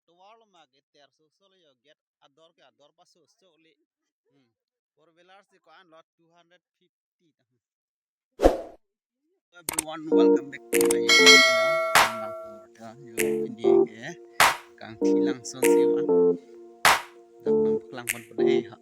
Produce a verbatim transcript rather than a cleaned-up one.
tovar lo ma ke terso so le yo, gate ador ke ador paso so le. Hmm. Four wheeler si ko-an lo two hundred fifty ta. Everyone, welcome back to my YouTube channel. Nang pumor ta yo, pini ke Kangthi Langson si ma. Dak nangpaklang pon pon eh ha.